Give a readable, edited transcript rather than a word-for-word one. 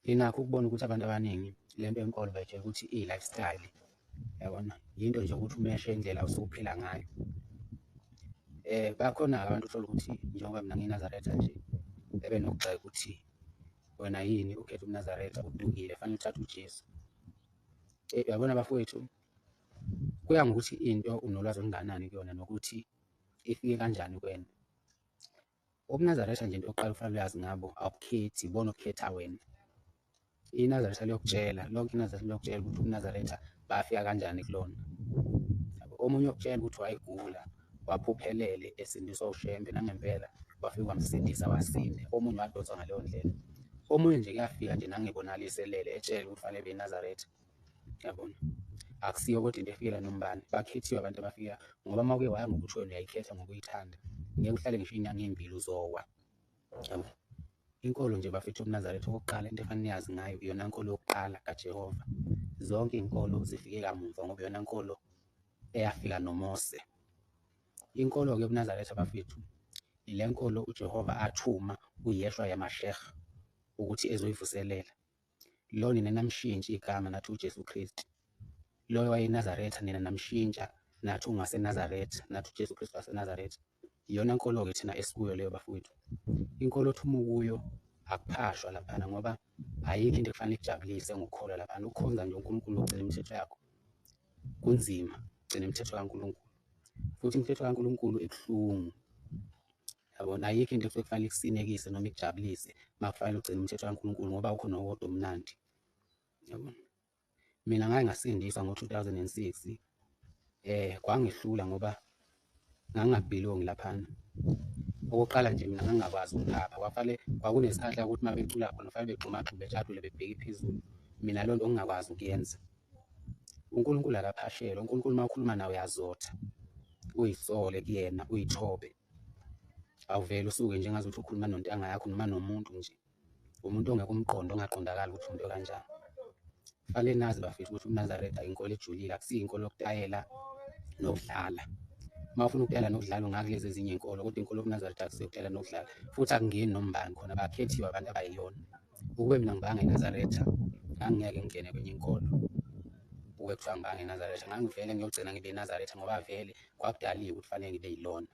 Nginakho ukubona ukuthi abantu abaningi lento yenkolo bayijwayele ukuthi iyi-lifestyle, yabona? Yinto nje ukuthi umeshe indlela osuke uphila ngayo. Bakhona-ke abantu uthole ukuthi njengoba mina ngiyiNazaretha nje, bebenokugxeka ukuthi wena yini ukhethe ubuNazaretha udukile fanele uthathe uJesu. Uyabona bafowethu, kuya ngokuthi into unolwazi olungakanani kuyona nokuthi ifike kanjani kuwena. UbuNazaretha nje into yokuqala okufanele uyazi ngabo awukhethi, ibona obukhetha wena. INazaretha liyokutshela, lonke iNazaretha liyokutshela ukuthi ubuNazaretha bafika kanjani kulona. Yabo, omunye uyokutshela ukuthi wayegula waphupha elele esindiswa uShembe, nangempela wafika wamsindisa wasinda. Omunye wadonswa ngaleyo ndlela. Omunye nje kuyafika nje nangibonalise elele etshelwe ukuthi fanele ebe iNazaretha. Yabona, akusiyo kodwa into efikela noma ubani, bakhethiwe abantu abafika ngoba uma uke waya ngokuthi wena uyayikhetha ngoba uyithanda, ngeke uhlale ngisho iy'nyanga ey'mbili uzowa. Yabo, inkolo nje bafethu yobuNazaretha okokuqala into efanele niyazi ngayo iyona nkolo yokuqala kaJehova. Zonke iy'nkolo zifike kamuva ngoba iyona nkolo eyafika noMose. Inkolo-ke yobuNazaretha bafethu ile nkolo uJehova athuma uYeshua yaMashiach ukuthi ezoyivuselela. Lo nina namshintsha igama nathi uJesu Kristu. Loyo wayeNazaretha nina namshintsha nathi ungaseNazaretha, nathi uJesu Kristu waseNazaretha. Iyona nkolo-ke thina esikuyo leyo bafowethu. Inkolo othi uma ukuyo akuphashwa laphana ngoba ayikho into ekufanele ikujabulise ngokukholwa laphana. Ukukhonza nje uNkulunkulu nokugcina imithetho yakho kunzima, ukugcina imithetho kaNkulunkulu. Futhi imithetho kaNkulunkulu ibuhlungu. Yabona, ayikho into ekusuke kufanele ikusinekise noma ikujabulise uma kufanele ugcine umthetho kaNkulunkulu ngoba awukho nowodwa omnandi. Yabona, mina ngake ngasindiswa ngo-2006 kwangehlula ngoba ngangingabhilongi laphana. Okokuqala nje mina ngangingakwazi ukuphapha, kwafanele kwakunesikhathi la ukuthi uma becula khona kufanele begxumagxume bejabule bebheke phezulu. Mina leyo nto ngingakwazi ukuyenza. UNkulunkulu akaphashelwa, uNkulunkulu uma ukhuluma naye uyazotha, uyisole kuyena, uyithobe. Awuvele usuke nje ngazuthi ukhuluma nontanga yakho noma nomuntu nje, umuntu ongeke umqonde ongaqondakali ukuthi umuntu okanjani. Fanele nazi bafethu ukuthi ubuNazaretha inkolo ejulile, akusiyo inkolo yokutayela nokudlala. Uma ufuna ukutayela nokudlala ungakulezi ezinye iy'nkolo, kodwa inkolo yobuNazaretha akusiyo ukutayela nokudlala, futhi akungeni noma ubani khona, bakhethiwe abantu abayiyona. Ukube mina ngibanga iNazaretha ngangingeke ngingene kwenye inkolo, ukube kuthiwa ngibanga iNazaretha ngangivele ngiyogcina ngibe iNazaretha ngoba vele kwakudaliwe ukuthi fanele ngibe yilona.